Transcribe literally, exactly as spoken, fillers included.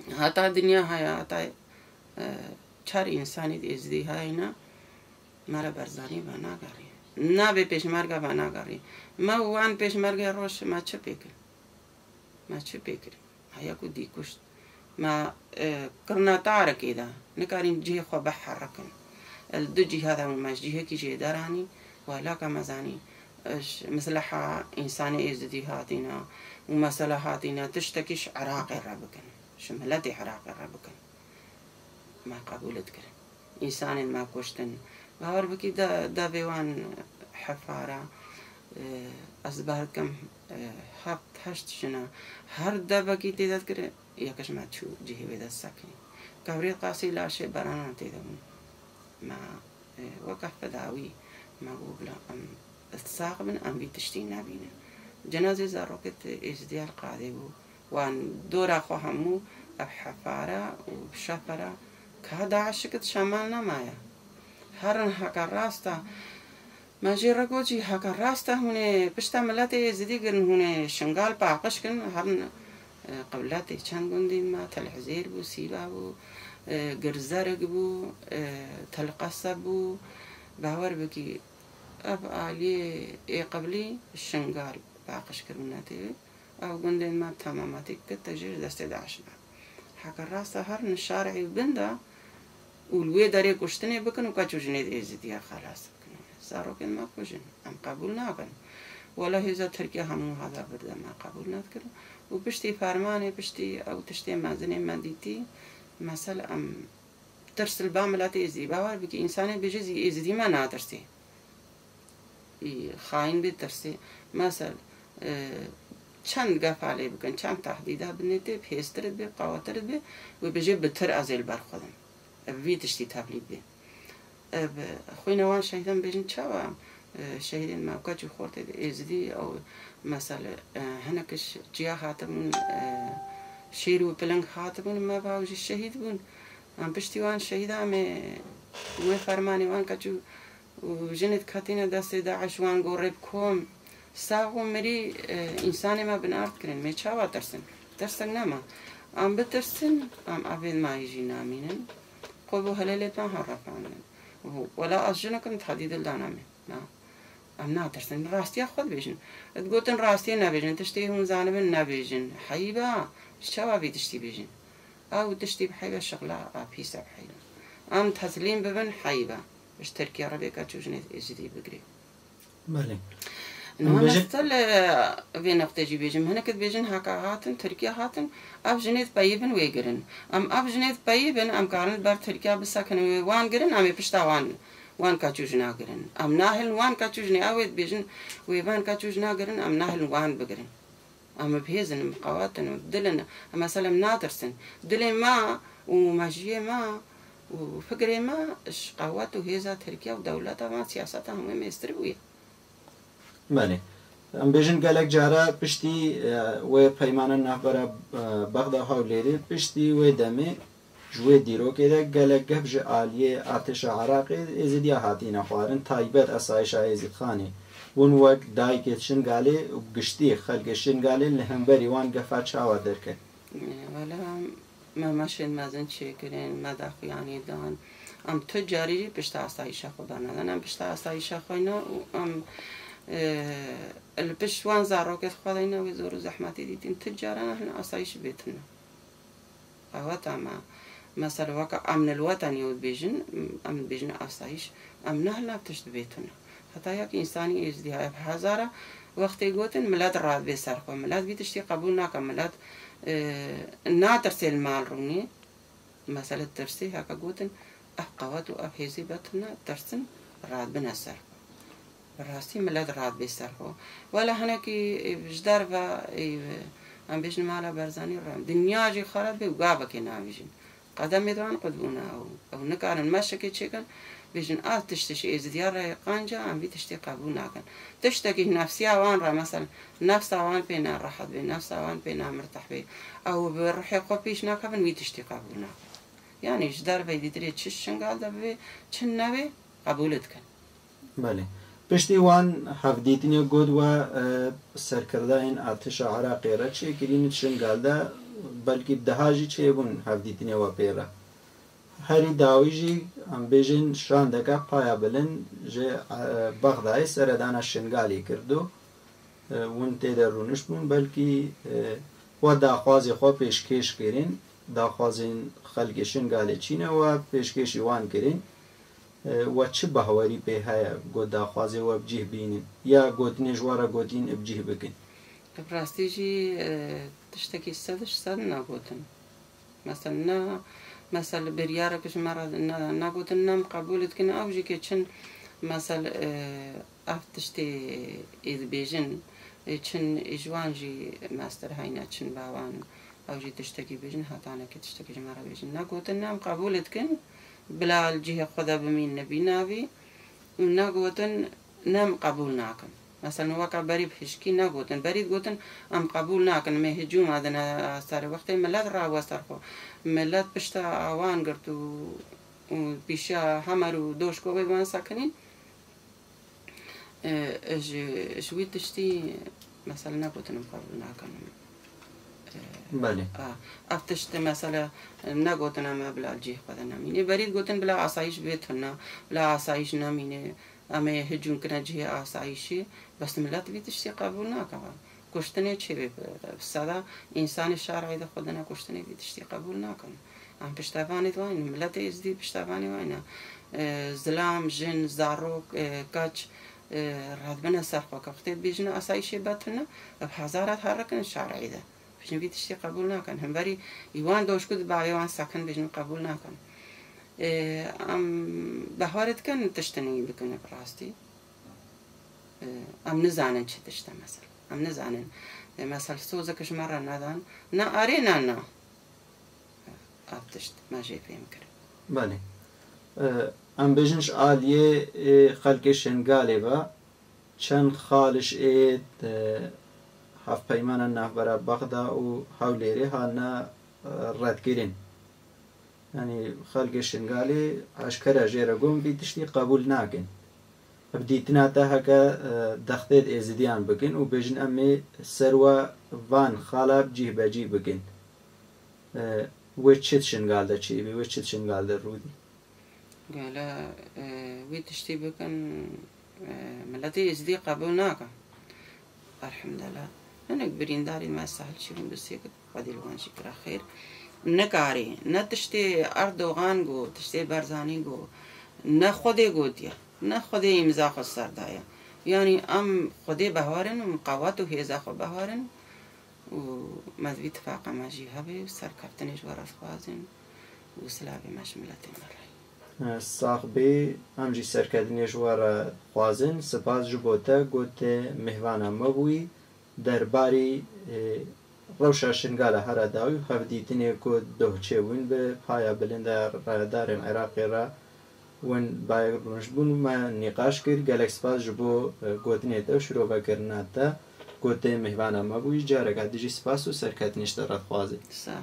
Heta dinya heye, heta, e, çar însanî di Êzidî heye ne, me re Barzanî venagerî. Nabê pêşmerge venagerî. Me û wan pêşmergê roj me çi pê kir? Me çi pê kir? Heya ku dî kuşt. Me, e, kirine tarikê de. Nikarîn cihê xwe biherikin. Li du cîha de me ji cihekî jê deranî. Wela ka me zanî, e, ji misleha însanê Êzidî hatîne û mesele hatîne tiştekî ji Iraqê re bikin. Ji miletê Iraqê re bikin. Me qebûl dikirin. Însanên me kuştin. Bawer bikî de, devê wan Hefara, e, ez bawer dikim, e, heft, heşt jina. Her devekî tê de dikir, yek ji me çû cihê wê de sekinî. Kevrêt qasî laşê beranan tê de bûn. Me, e, weke fedawî me got bila em sax bin, em vî tiştî nebînin. Cenazê zarokê Êzidiya li qadê bû. Wan dora xwe hemû ev Hefara û Şefera ka DAIŞ şikit şemal nemaye. Herin heke rast e. Me jê re got jî heke rast e hûn ê pişta miletê Êzidî girin, hûn ê Şingal paqij kin, herin, e, qewletê çend gundên me, Tel Hizêr bû, Sîba bû, e, Girzerik bû, e, Tel Qeseb bû. Bawer bikî ev aliyê ê qeblî Şingal paqij kir miletê wê. Ew gundên me bi temametî kir, te jê ji destê DAIŞ da. Heke rast e herin şarê bin de û li wê derê kuştinê bikin û keç û jinê di Êzidiya xelas bikin. Zarokên me kujin. Em qebûl nakin. Wela hêza Tirkiye hemû hada birde me qebûl nedikirin. Û piştî fermanê, piştî ew tiştê mezinê me dîtî, mesel em tirs li ba miletê Êzidî. Bawer bikî, însanê bêje zî Êzidî me natirsê. Î, xayîn bê tirsê. Mesel, e, çend gefa lê bikin, çend tehdîda binê tê, bi hêztir dibe, bi qawetir dibe, wê bêje bi tir ez ê li ber xwe dim. Ev vî tiştî tevlî dibe. Ev, xwîna wan şehîdan bêjin çawa, e, şehîdên me, keç û xortê di Êzidî, ew, mesel, e, hinek ji çiya hatibûn, e, şêr û piling hatibûn, me va ew jî şehîd bûn. Em piştî wan şehîdan me wê fermanê wan keç û û jinê diketîne destê DAIŞ, wan gorê bi kom. Sax û mirî, e, însanê me binard kirin. Mê çawa tirsin? Tirsek nema. Em bitirsin, em evên me jî namînin. Xwe bo helêlê me herefandin. Û wela ez jinik im, tehdîdê dana me. Na. Em natirsin. Rastiya xwe dibêjin. Digotin rastiyê nebêjin. Tiştê hûn zanibin nebêjin. Heyîb e. Ji çawa vî tiştî bêjin? Ew tiştî bi heyîb e, şixla a pîs e bi heyîb e. Em teslîm bibin heyîb e. Ji Tirkiye re bê keç û jinê Êzidî bigirê. Belê. Niha Em bêjin mesel, e, vê noqtê jî bêjim. Hinek dibêjin heka hatin, Tirkiye hatin, ev jinê dipeyivin wê girin. Em ev jinê dipeyivin, em karin li ber Tirkiye bisekinin wê wan girin, em ê pişta wan, wan keç û jina girin. Em nahilin wan keç û jinê, ew ê dibêjin wê van keç û jina girin, em nahilin wan bigirin. Em bi hêz in, em bi qewet in, em bi dil in, em mesel em natirsin. Dilê me û mejiyê me û fikirê me ji qewet û hêza Tirkiye û dewleta van siyaseta hemû mêstir bûye. Belê. Em bêjin gelek cara piştî, e, wê peymana navbera, e, Bexda Hewlêrê, piştî wê demê ji wê dîrokê de gelek gef ji aliyê artêşa Iraqê Êzidiya hatîne xwarin, taybet esayişa Êzîdxanê. Hûn wek dayikê Şingalê û giştî xelkê Şingalê li hemberî wan gefa çawa derket? Wela me meşên mezin çêkirin, me daxuyanî dan. Em tu carî jî pişta asayîşa xwe bernedan. Em pişta asayîşa xwe ne û em, e, li pişt wan zarokê xwe de ne wê zor û zehmetî dîtin. Tu caran hin asayîş bêtin ne. Qeweta me, mesela weke em li wetenê û dibêjin, em dibêjin asayîş, em ne li nav tişt dibêtine. Heta yek însanî êzdî heye bi hezara wextê gotin, milet radibe ser xwe. Milet vî tiştî qebûl nake. Milet, e, natirse li mal rûnê. Mesele tirsê heke gotin, ev qewet û ev hêzê betine, tirsin, radibine ser xwe. Bi rastî milet radibe ser xwe. Wela hinekî, e, ji derve, e, em bêjin mala Barzanî re, dinya jî xerab be û gavekê navêjin. Qedemê di wan qut bûne ew. Ew nikarin meşekê çêkin, bêjin, ev tişt ji êzidiya re qenc e, em vî tiştê qebûl nakin. Tiştekî nefsiya wan re, meselen, nefsa wan pê nerehet be, nefsa wan pê nemirteh be, ew bi ruhê xwe pêş nakevin, vî tiştî qebûl nakin. Yanî ji derve dîtirê çi Şingal de bibe, çi nebe, qebûl dikin. Belê. Piştî wan hevdîtinê got we, e, serkirdayên artêşa Iraqê re çêkirîn, Şingal de belkî bi deha jî çêbûn hevdîtinê we pê re. Herî dawî jî, em bêjin, şandeke paya bilind ji, e, Bexdayê seredana Şingalê kirdo. E, hûn tê de rûnişt bûn, belkî, e, we daxwazê xwe pêşkêş kirin, daxwazên xelkê Şingalê çi ne we pêşkêşî wan kirin. E, we çi bahwerî pê heye ku daxwazê we bi cih bînin ya gotinê ji we re gotîn bi cih bikin? Bi rastî jî, e, tiştekî sed ji sed nagotin. Mesela ne, mesela biryarek ji me re ne, negotin, ne em qebûl dikin, ew jî ke çin, mesela, e, ev tiştê ê dibêjin, e, çin ji wan jî mestir heyne, çin bawan, ew jî tiştekî bêjin, hetanekê tiştekî ji me re bêjin. Negotin, ne em qebûl dikin, bila li cihê xwe de bimîn nebî navî, û negotin, ne em qebûl nakin. Mesela weka berî bi hişkî negotin. Berî digotin, em qebûl nakin, me hicûma dine serê wextê millet rawe ser xwe. Millet pişta awan girt û, û pîşiya Hemer û Doşkovê wan sekinîn. E, ji, ji wî tiştî, mesela, negotin em qebûl nakin. E, Belê. A, ev tişt, mesela, negotin em bila cih xwe de nemîne. Berî digotin bila asayîş bê tune, bila asayîş nemîne. Em ê hicûm kine cihê asayîşê. Bes millet vî tiştî qebûl nake. Kuştinê çê bê, bi, bi seda însanê şarê de xwe dine kuştinê vî tiştî qebûl nakin. Em piştevanê wan in, miletê êzdî piştevanê wan e. E, zilam, jin, zarok, e, keç, e, radibine ser xwe ke wextê dibêjin asayîşê betune, bi hezarat herikin şarê de. Bêjin vî tiştî qebûl nakin. Himberî îwan doşku di bavê wan sekin bêjin qebûl nakin. E, em behwarê dikin tiştinî bikin bi rastî. E, em nizanin çi tişt e mesela. Em nizanin. E, mesela sozek ji me re nedan. Ne arê ne na. Ev tişt me jê fêm kir. Belê. E, em bêjin ji aliyê, e, xelkê Şingalê ve çend xaliş ê, e, hevpeymana navbera Bexda û Hewlêrê hatine, e, redkirin. Yanî xelkê Şingalê eşkere jê re got vî tiştî qebûl nakin. Bi dîtina te heke, e, dextê di êzidiyan bikin û bêjin em ê ser we van xala cîhbecî bikin. E, wê çi di Şingal de çêbî, wê çi di Şingal de rûdî? Gele, e, wî tiştî bikin, e, miletê êzidî qebûl nake. Elhamdulillah. Hinek birîndarî me sehil çîbûn bi sêkit. Xwedî li wan jî kira xêr. Nikarî, ne tiştê Erdogan got, tiştê Barzanî got, ne Xwedê gotiye, ne Xwedê îmza xwe ser daye. Yanî em Xwedê behwarin û qewet û hêza xwe behwarin û me di vî tifaqa me jî hebe û serkeftinê ji we re dixwazin û silavê me ji miletê me re. Sax bî, em jî serketinê ji we re dixwazin. Spas ji bo te, got mêhvana me bûyî. Derbarî, e, rewşa Şingala here dawî û hevdîtinê ku doh çêbûn bi paya bilind a rayedarên Iraqê re win bayek rûniştbûn û me nîqaş kir. Gelek spas ji bo, e, gotinê te û şirovekirina te. Gotê mêhvana me bûyî. Careka din jî spas û serketinê ji te re dixwazin. Sax